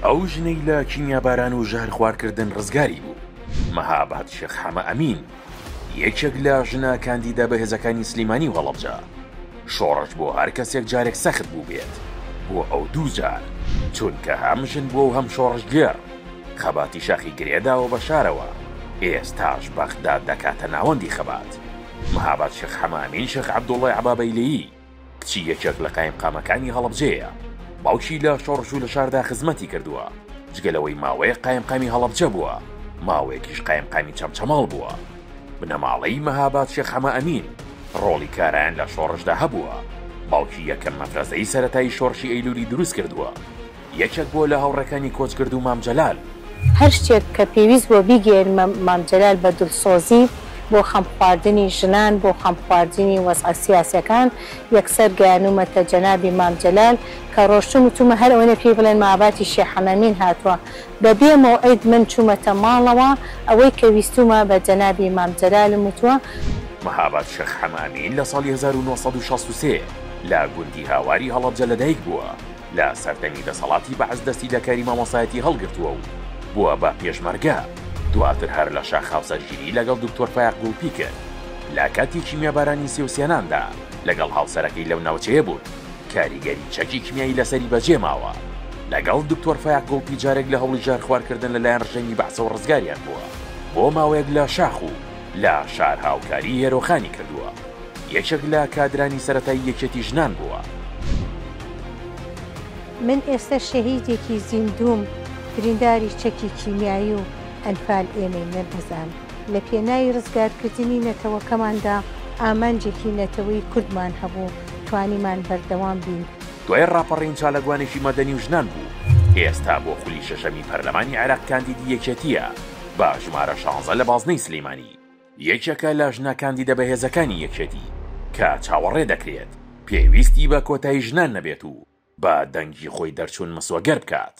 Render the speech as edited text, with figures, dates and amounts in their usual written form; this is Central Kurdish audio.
ئەو ژنەی لە کیمیاباران و ژەهرخوارکردن ڕزگاری بوو، مەهاباد شێخ حەمە ئەمین، یەکێک لە ژنە کاندیدە بەهێزەکانی سلیمانی و هەڵەبجە. شۆڕش بۆ هەر کەسێک جارێک سەخت بووبێت، بۆ ئەو دووجار، چونکە هەم ژن بووە و هەم شۆڕشگێڕ. خەباتی شاخی گرێ داوە بە شارەوە، ئێستاش بەغداد دەکاتە ناوەندی خەبات. مەهاباد شێخ حەمە ئەمین شێخ عەبدوڵڵای عەبابەیلەیی، کچی یەکێک لە قایمقامەکانی هەڵەبجەیە، باوکی لە شۆڕش و لە شاردا خزمەتی کردووە، جگە لەوەی ماوەیەک قایمقامی هەڵەبجە بووە، ماوەیەکیش قایمقامی چەمچەماڵ بووە. بنەماڵەی مەهاباد شێخ حەمە ئەمین ڕۆڵی کارایان لە شۆڕشدا هەبووە، باوکی یەکەم مەفرەزەی سەرەتایی شۆڕشی ئەیلولی دروست کردووە. یەکێک بووە لە هاوڕێکانی کۆچکردوو مام جەلال. هەر شتێک کە پێویست بووە بیگەیەنمە مام جەلال بە دڵسۆزی بۆ خەمخواردنی ژنان، بۆ خەمخواردنی وەزعە سیاسیەکان، یەکسەر گەیانوومەتە جەنابی مام جەلال، کە ڕۆشتووم وتوومە هەر ئەوەنە پێی بڵێن ماباتی شێخ حەمەمین هاتووە. بە بێ مەوعید من چوومەتە ماڵەوە، ئەوەی کە ویستوومە بە جەنابی مام جەلالم وتووە. مەهاباد شێخ حەمەئەمین لە ساڵی 1963 لە گوندی هاواری هەڵەبجە لەدایک بووە. لە سەردەمی دەسەڵاتی بەعس دەستی لە کاری مامۆستایەتی هەڵگرتووە و بووە بە پێشمەرگە، دواتر هەر لە شاخ هاوسەرگیری لەگەڵ دکتۆر فایەق گوڵپی کرد. لە کاتی کیمیابارانی سێوسیاناندا لەگەڵ هاوسەرەکەی لەو ناوچەیە بوون، کاریگەری چەکی کیمیایی لەسەری بەجێ ماوە. لەگەڵ دکتۆر فایەق گوڵپی جارێک لە هەوڵی ژەهرخوارکردن لەلایەن ڕژێمی بەعسەوە ڕزگاریان بووە. بۆ ماوەیەک لە شاخ و لە شار هاوکاری هێرۆخانی کردووە. یەکێک لە کادرانی سەرەتایی یەکێتی ژنان بووە. من ئێستا شەهیدێکی زیندووم، برینداری چەکی کیمیایی و ئەنفال ئێمەی نەبەزاند. لە پێناوی ڕزگارکردنی نەتەوەکەماندا ئامانجێکی نەتەوەی کوردمان هەبوو، توانیمان بەردەوام بین. دوای ڕاپەڕین چالاکوانێکی مەدەنی و ژنان بوو، ئێستا بۆ خولی شەشەمی پەرلەمانی عێراق کاندیدی یەکێتییە بە ژمارە شانزە لە بازنەی سلیمانی. یەکێکە لە ژنە کاندیدە بەهێزەکانی یەکێتی کە چاوەڕێ دەکرێت پێویستی بە کۆتای ژنان نەبێت و بە دەنگی خۆی دەرچوون مسۆگەر بکات.